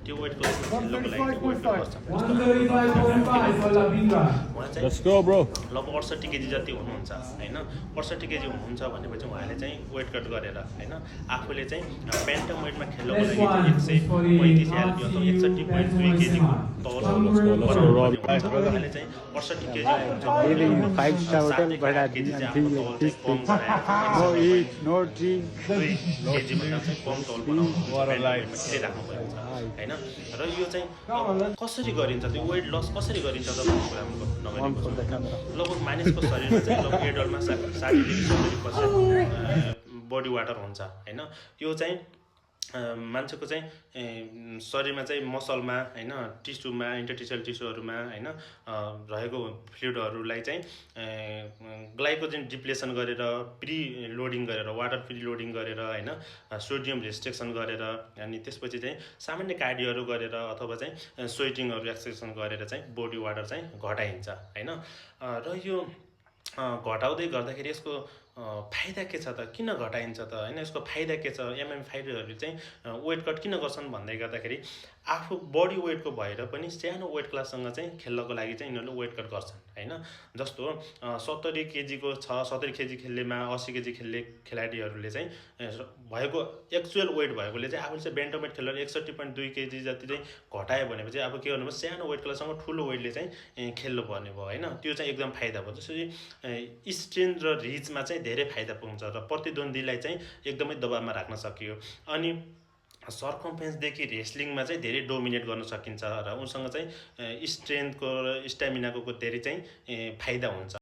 त्यो वेट क्लासमा खेल्नको लागि चाहिँ वेट गर्छ। Let's go, bro. लगभग 68 केजी जति हुनुहुन्छ होइन। 68 केजी हुनुहुन्छ भनेपछि उहाँले चाहिँ वेट कट गरेर होइन आफूले चाहिँ ब्यान्टम वेटमा खेल्नको लागि चाहिँ 135 एलबी अथवा 61.2 केजी तौल बनाउनु पर्ने हुन्छ। उहाँले चाहिँ 68 केजी हुन्छ भने 7 केजी चाहिँ आफ्नो तौल चाहिँ कम गराएर No drink. 2 केजीभन्दा चाहिँ कम तौल बनाउनु खेलिराख्नु पर्ने हुन्छ होइन। र यो चाहिँ कसरी गरिन्छ, त्यो वेट लस कसरी गरिन्छ त भन्ने कुरा नगरेको छ। लगभग मानिसको शरीरमा चाहिँ लगभग एडल्टमा 60देखि 70% बडी वाटर हुन्छ होइन। यो चाहिँ मान्छेको चाहिँ शरीरमा चाहिँ मसलमा होइन टिस्युमा इन्टरटिसियल टिस्युहरूमा होइन रहेको फ्लुइडहरूलाई चाहिँ ग्लाइकोजेन डिप्लेसन गरेर प्री लोडिङ गरेर वाटर प्री लोडिङ गरेर होइन सोडियम रेस्ट्रिक्सन गरेर अनि त्यसपछि चाहिँ सामान्य कार्डियोहरू गरेर अथवा चाहिँ स्वेटिङहरू एक्सर्साइज गरेर चाहिँ बडी वाटर चाहिँ घटाइन्छ होइन। र यो घटाउँदै गर्दाखेरि यसको फाइदा के छ त, किन घटाइन्छ त होइन, यसको फाइदा के छ। एमएम फाइटरहरू चाहिँ वेट कट किन गर्छन् भन्दै गर्दाखेरि आफू बडी वेटको भएर पनि सानो वेट क्लाससँग चाहिँ खेल्नको लागि चाहिँ यिनीहरूले वेट कट गर्छन् होइन। जस्तो 70 केजीको छ, 70 केजी खेल्नेमा 80 केजी खेल्ने खेलाडीहरूले चाहिँ भएको एक्चुअल वेट भएकोले चाहिँ आफूले चाहिँ ब्यान्टम वेट खेलेर 61.2 केजी जति चाहिँ घटायो भनेपछि अब के गर्नु, सानो वेट क्लाससँग ठुलो वेटले चाहिँ खेल्नु पर्ने भयो होइन। त्यो चाहिँ एकदम फाइदा भयो। जसरी स्ट्रेन्थ र रिचमा चाहिँ धेरै फाइदा पुग्छ र प्रतिद्वन्द्वीलाई चाहिँ एकदमै दबावमा राख्न सकियो। अनि सर्कम्फेरेन्सदेखि रेस्लिङमा चाहिँ धेरै डोमिनेट गर्न सकिन्छ र उसँग चाहिँ स्ट्रेन्थको र स्ट्यामिनाको धेरै चाहिँ फाइदा हुन्छ।